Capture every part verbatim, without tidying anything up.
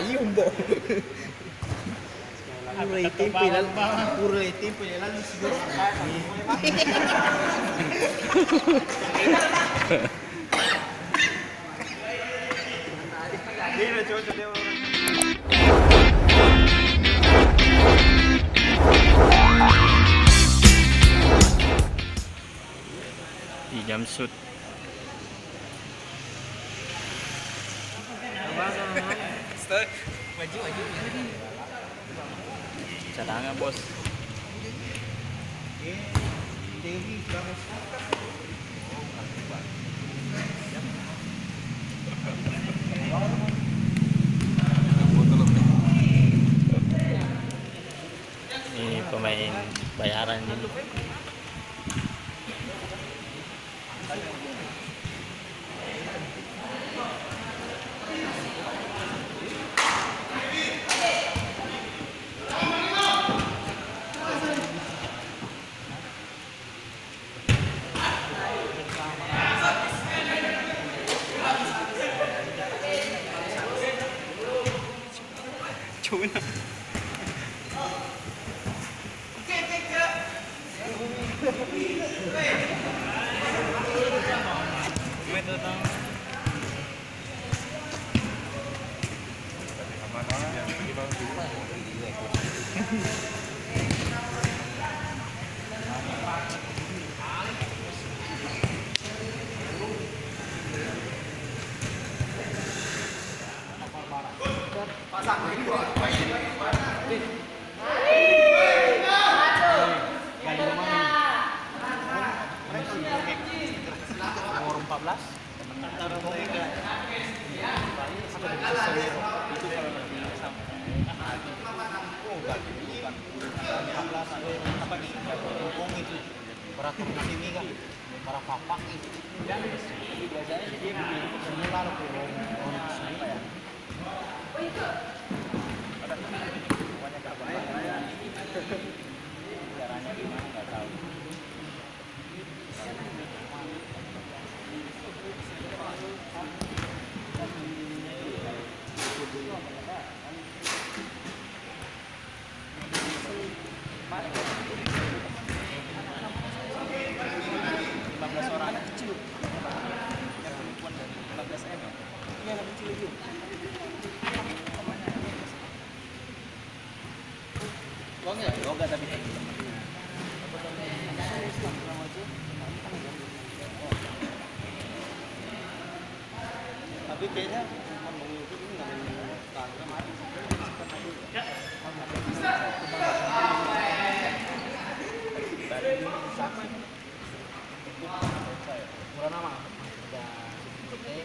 Iya, Mbok. Pura tempo lalu, pura tempo lalu si Joro. Di jumpsuit. Maju, maju. Cadangan, Bos. Ini pemain bayaran ini. Cuna. Nomor empat belas. Peraturan sini kan, para papa itu. Semua lalu ke ruang, ruang sini ya. Caranya gimana nggak tahu. Lima belas orang. Anak kecil. Yang perempuan dari lima belas M. Iya, anak kecil itu. Uang ya? Yoga tapi. Tapi kayaknya bukan Bang Yogi ini nggak ada yang Instagram. Kurang nama? Udah, udah,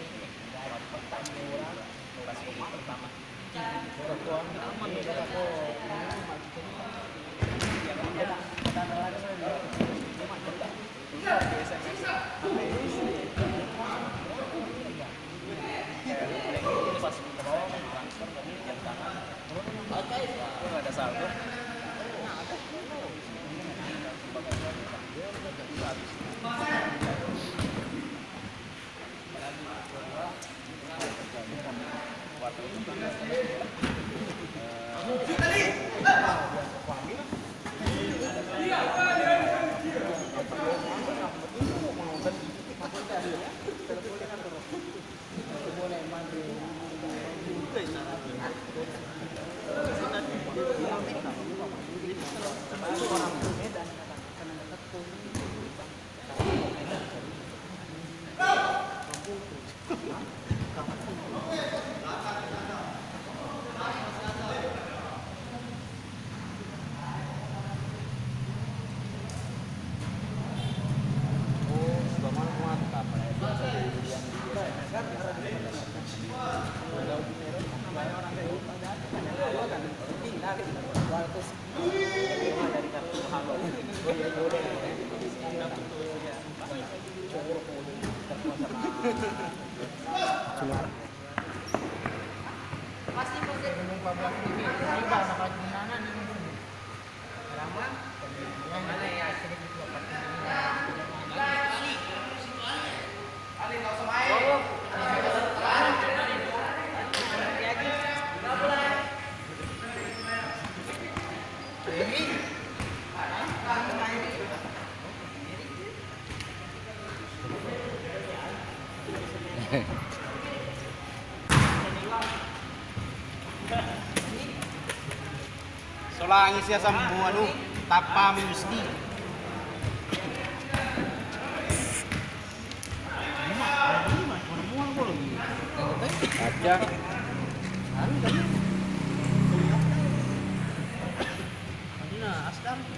udah, pertama. Langi sia sembu anu, tappa mesti. Aja. Anu tadi. Anu na, Askar. Anu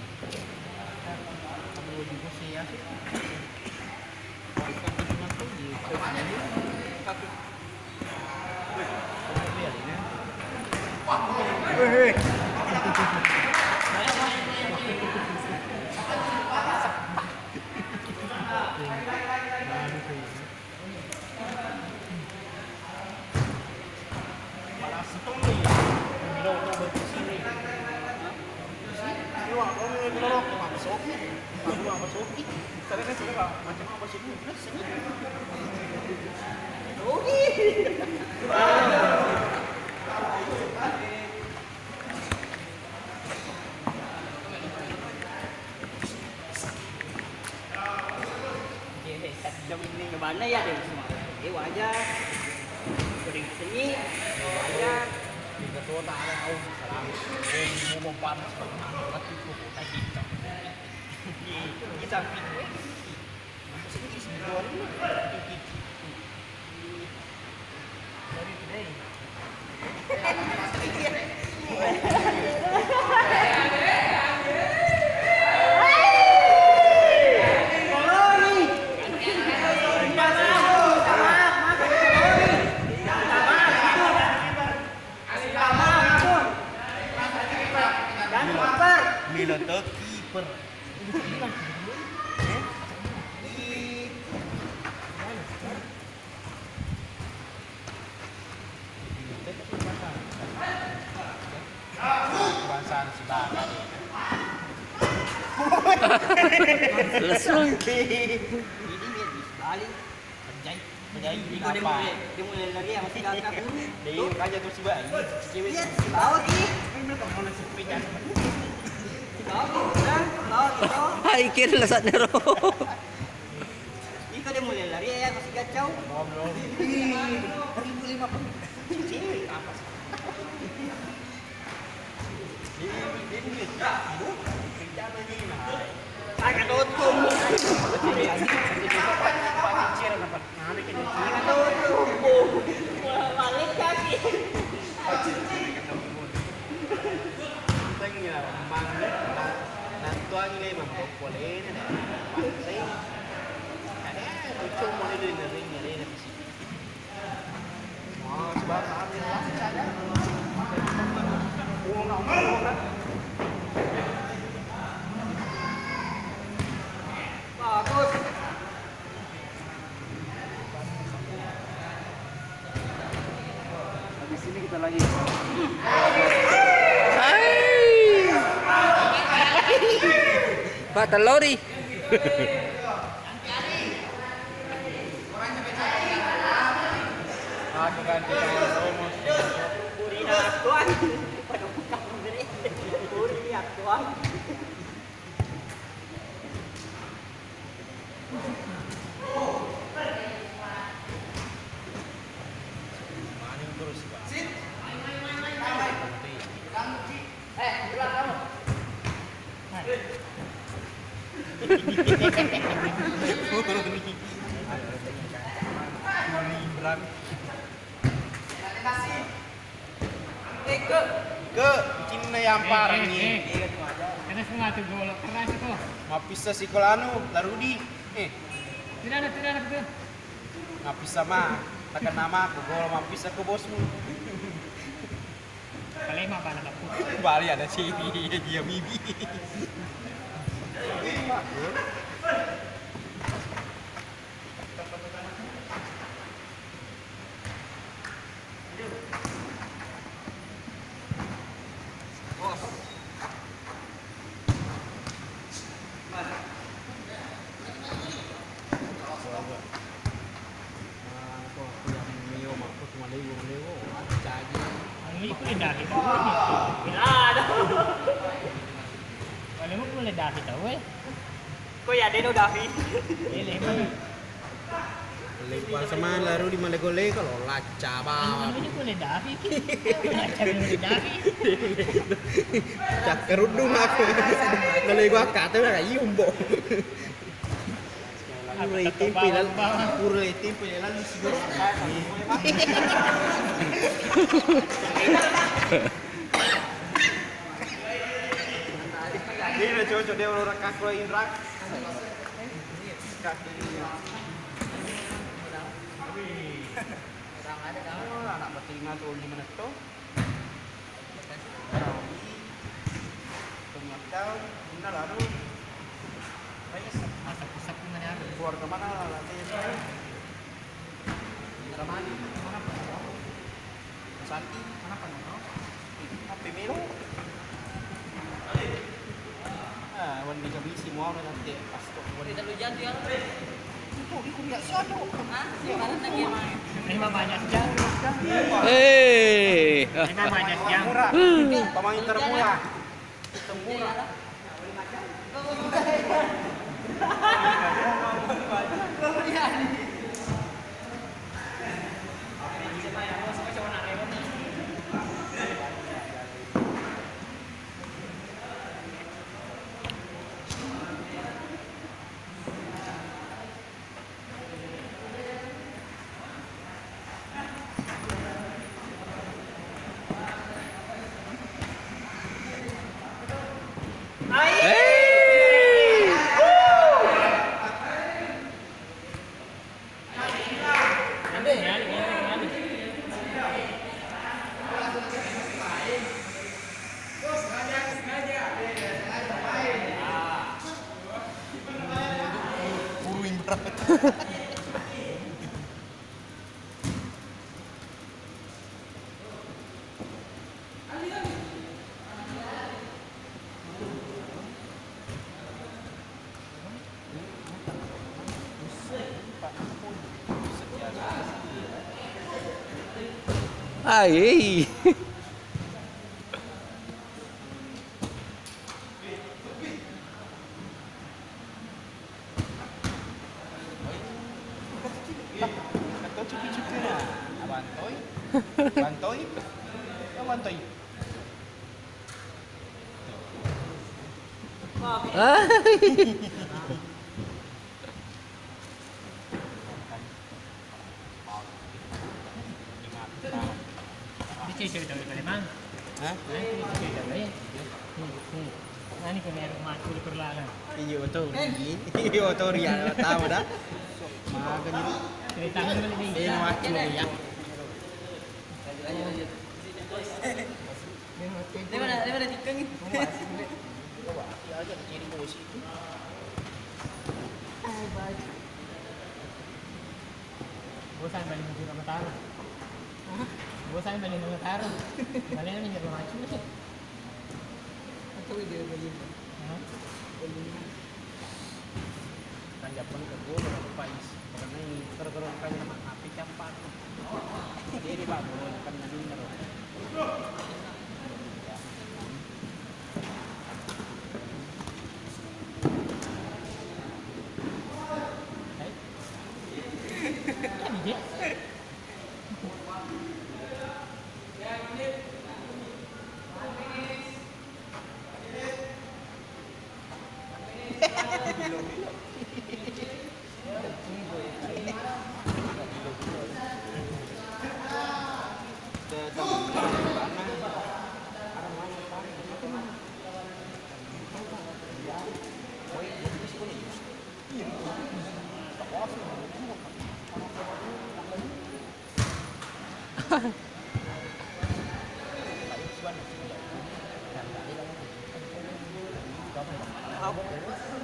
juga sia. Jam ini ngebana ya deh semua. Eh, wajar. Kering seni, wajar. Tiga kota ada, au, salam. Eh, mau panas, panas, panas, panas, panas. Kita pikir. Milo to kiper. Bangsa si Bangka deh. Lesu. Ini dia di Bali. Pejai, pejai. Iko dia mulai, dia mulai lari ya, masih kakak guru. Dia aja tuh si Bali. Iya, si bawa ki. Bawa ki, udah, bawa ki, tuh. Hai, kira lesat nero. Iko dia mulai lari ya, masih kacau. Ih, seribu lima puluh. Cewek apa sih? Agak tutup. Agak tutup. Balik kaki. Tengnya, bang, nah, nah, tuang ini, bang, polena, ada, cuma ini, ini, ini, ini, Habis ini kita lagi. Hai. Pak Telori. Aku ganti sama Romo. Purina tuan. Pada buka pemberi. Purina tuan. Maning terus, Pak. Ke, cinna yang parah nih. Karena semua tuh golok keras itu. Mapissa sikolanu, Larudi. Eh. Tidak ada, tidak ada, betul. Mapissa ma, takkan nama aku gol, mapissa ke bosmu. Palema bala kapu. Bali ada sini, dia bibi. Ko ya deno Davi. Ele. Lempang sama lalu di malego-lego lo lacca bawang. Anu, anu, ini kulit dapi ki. Lacca kulit dapi. Cakkeruddung aku. Malego akate na iyumbo. Pura itimpe lalu, pura itimpe lalu si. Dia cocok dia orang kakak Indra. Kaki. Anak betina tu lima menit tu. Tarawih. Pengatal, inna lalu. Keluarga mana lah, saya. Ramadi, mana? Santi, mana? Apa melo? Ah, wendi kabisi muaro nanti. Astagfirullah. Itu, itu dia siapa? Hah? Gimana lagi main? Lima banyak jam. Eh. Lima banyak jam. Murah. Pemain termurah. Termurah. Ai. Bantoi. Bantoi. Bantoi. Ini cerita dari Palembang. Hah? Nah, ini cerita dari. Hmm, hmm. Nah, ini kena rumah aku di Perlahan. Iya, betul. Iya, betul, ya. Tahu dah. Magani. Cerita dulu nih. Ini waktu ya. Lanjut, lanjut. Dia mana, dia mana tikeng ni? Bosan balik ke Mataram. Hah? Bosan balik ke Mataram. Balik ni jadi macam ni. Atau dia balik? Hah? Balik. Kan Japang ke gua berapa pais? Karena ini terus-terus kan nama api campak. Jadi Pak Guru kan nanti terus.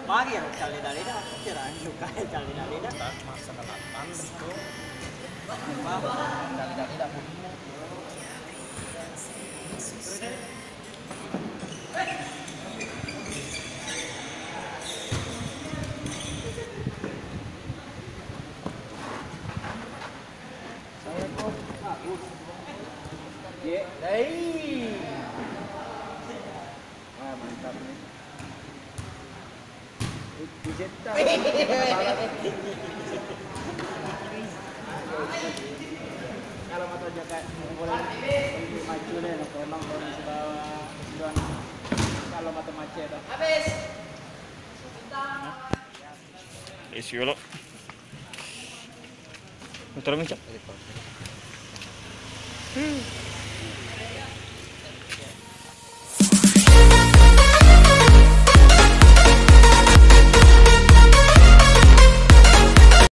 Magi yang calle daleda, kira juga calle daleda. Masa delapan itu. Calle daleda. Wah, mantap nih. Dijetta. Isi dulu. Muter, Cak.